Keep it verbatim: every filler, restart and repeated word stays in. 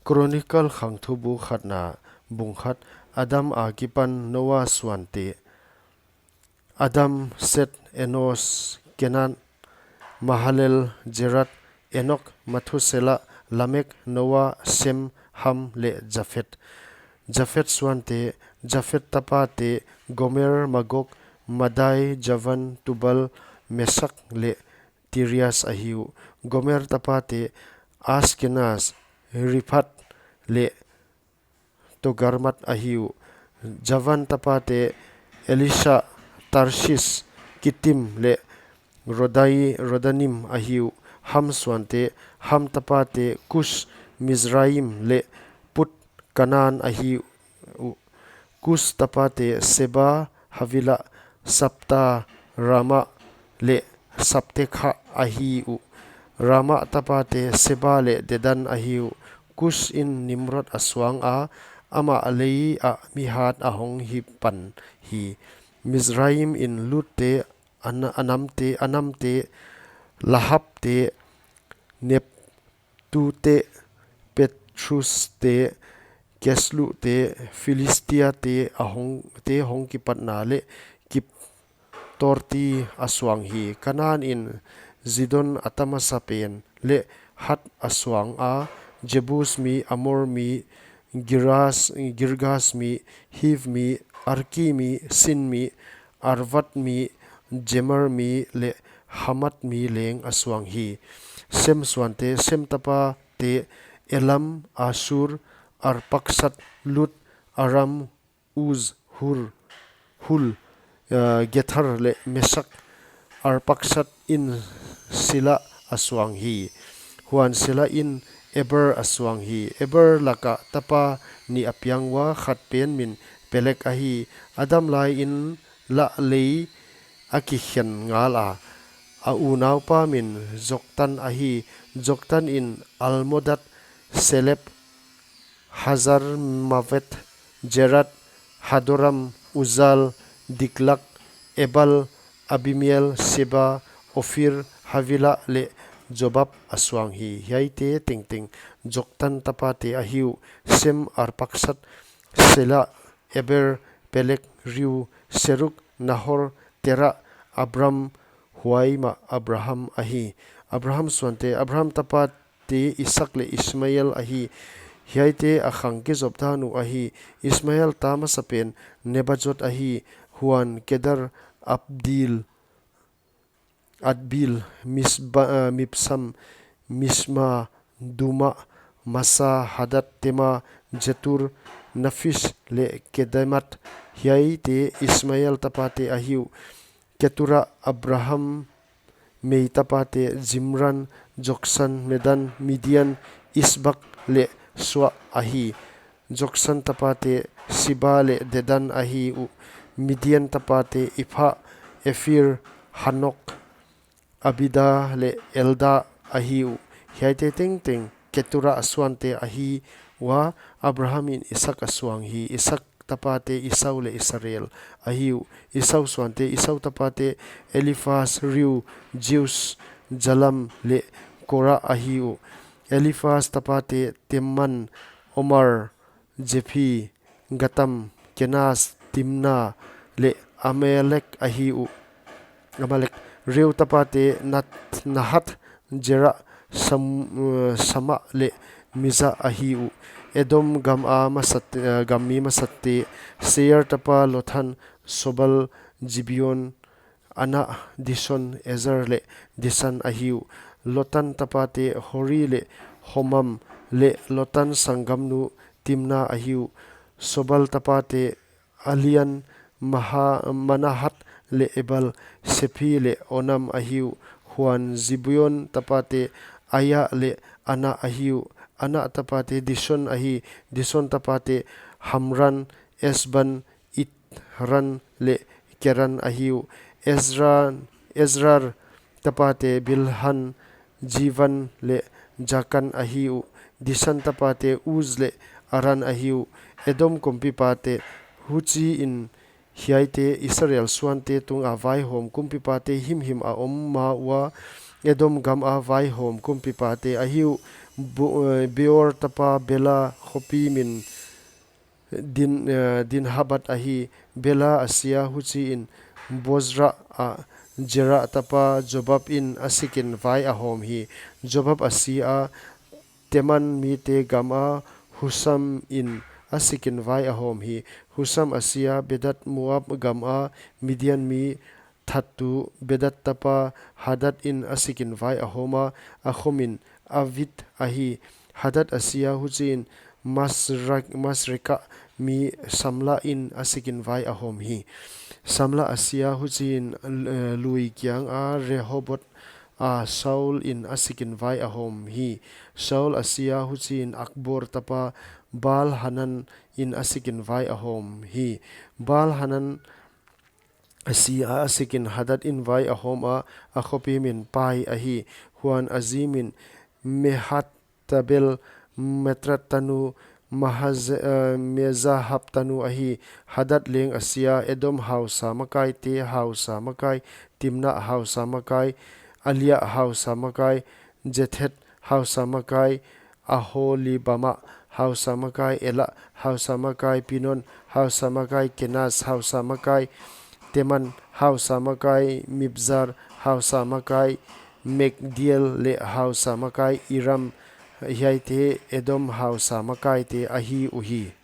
Chronicle khangthubu khatna bung khat. Adam akipan Noah suante. Adam, Seth, Enosh, Kenan, Mahalalel, Jared, Enoch, Methuselah, Lamech, Noah, Shem, Ham leh Japheth. Japheth suante. Japheth tapate Gomer, Magog, Madai, Javan, Tubal, Meshech leh Tiras ahi uh. Gomer tapate Ashkenaz, Riphath leh Togarmah ahi uh. Javan tapate Elisha, Tarshish, Kittim leh Rodai, Rodanim ahi uh. Ham suante. Ham tapate Kush, Mizraim leh Put, Kanan ahi uh. Kush tapate Seba, Havilah, Sabtah, Raamah leh Sabtechah ahi uh. Raamah tapate Sheba leh Dedan ahi uh. Kush in Nimrod a suang a, amah lei ah mi hat a hong hi pan hi. Mizraim in Lutte, An-, Anamte, Anamte, Lahabte, Nep-, Tute, Pathruste, Kasluhte, Philistiate a hong, te hong kipatna leh Kiptorte a suang hi. Kanan in Zidon a ta masapen leh Heth a suang a, Jebus mi, Amor mi, Giras-, Girgas mi, Hiv mi, Arki mi, Sin mi, Arvad mi, Zemar mi leh Hamath mi leng a suang hi. Shem suante. Shem tapate Elam, Asshur, Arpaksad, Lud, Aram, Uz, Hul, Hul, eh, Gether leh Meshech. Arpaksad in Shelah a suang hi. Huan Shelah in Eber a suang hi. Eber laka tapa nih a piang ua, khat pen min Peleg ahi. Adam lai in lah lei a kikhen ngal a, a unaupa min Joktan ahi. Joktan in Almodad, Shelep, Hazarmaveth, Jared, Hadoram, Uzal, Diklah, Ebal, Abimael, Sheba, Ophir, Havilah leh Jobab a suang hi. Hiaite tengteng Joktan tapate ahi uh. Shem, Arpaksad, Shelah, Eber, Peleg, Reu, Serug, Nahor, Terah, Abram, huai mah Abraham ahi. Abraham suante. Abraham tapate Isaak leh Ismael ahi. Hiaite a khang kizop dan uh ahi. Ismael ta masapen Nebaioth ahi. Huan Kedar, Abdil, Adbeel, Misba-, eh, Mibsam, Mishma, Duma, Massa, Hadad, Tema, Jetur, Naphish leh Kedemot. Hiaite Ismael tapate ahi uh. Ketura, Abraham mei tapate Zimran, Joksan, Medan, Midian, Ishbak leh Sua ahi. Joksan tapate Sheba leh Dedan ahi uh. Midian tapate Ephah, Epher, Hanok, Abida leh Eldaa ahi uh. Hiaite tengteng Ketura suante ahi ua. Abraham in Isaak a suang hi. Isaak tapate Esau leh Israel ahi uh. Esau suante. Esau tapate Eliphaz, Reu, Jeus, Jalam leh Kora ahi uh. Eliphaz tapate Teman, Omar, Zephi, Gatam, Kenaz, Timna leh Amalek ahi uh. Amalek. Reu tapate Nat-, Nahath, Zerah, Sam-, eh, Samah leh Mizah ahi uh. Edom gam a masat-, eh, gam mi masate. Seir tapa Lotan, Sobal, Zibeon, Anah, Dison, Ezer leh Disan ahi uh. Lotan tapate Hori leh Homam leh Lotan sanggamnu Timna ahi uh. Sobal tapate Alian, Maha-, Manahath leh Ebal, Sephi leh Onam ahi uh. Huan Zibeon tapate Aia leh Ana ahi uh. Ana tapate Dison ahi. Dison tapate Hamran, Esban, Ithran leh Keran ahi uh. Ezra, Ezrar tapate Bilhan, Zivan leh Jakan ahi uh. Disan tapate Uz leh Aran ahi uh. Edom kumpipate. Huchiin hiaite Israel suante tunga vaihawm kumpipate himhim a om ma ua. Edom gam a vaihawm kumpipate ahi uh. Beor tapa Bela khopi min Dinhabad ahi. Bela a si a, huchiin Bozra ah Zera tapa Jobabin a sikin vai a hawm hi. Jobab a si a, Teman mite gama Husamin a sikin vai a hawm hi. Husam a si a, Bedad Moab gama Midian mi thattu Bedad tapa Hadadin a sikin vai a hawm a, a khomin Avit ahi. Hadad a si a, huchiin Masreka mi Samlain a sikin vai a hawm hi. Samla a si a, huchiin lui kianga Rehobot a Saulin a sikin vai a hawm hi. Saul a si a, huchiin Akbor tapa Baal-hananin a sikin vai a hawm hi. Baal-hanan a si a, a sikin Hadadin vai a hawm a, a khopi min Pai ahi. Huan a zi min Mehatabel, Matred tanu, Mezahab tanu ahi. Hadad leng a si a, Edom hausa makaite hausa makai, Timna hausa makai, Alia hausa makai, Jethet hausa makai, Aholibama hausa makai, Ela hausa makai, Pinon hausa makai, Kenaz hausa makai, Teman hausa makai, Mibzar hausa makai, Magdiel leh hausa makai, Iram. Hiaite Edom hausa makaite ahi uhi.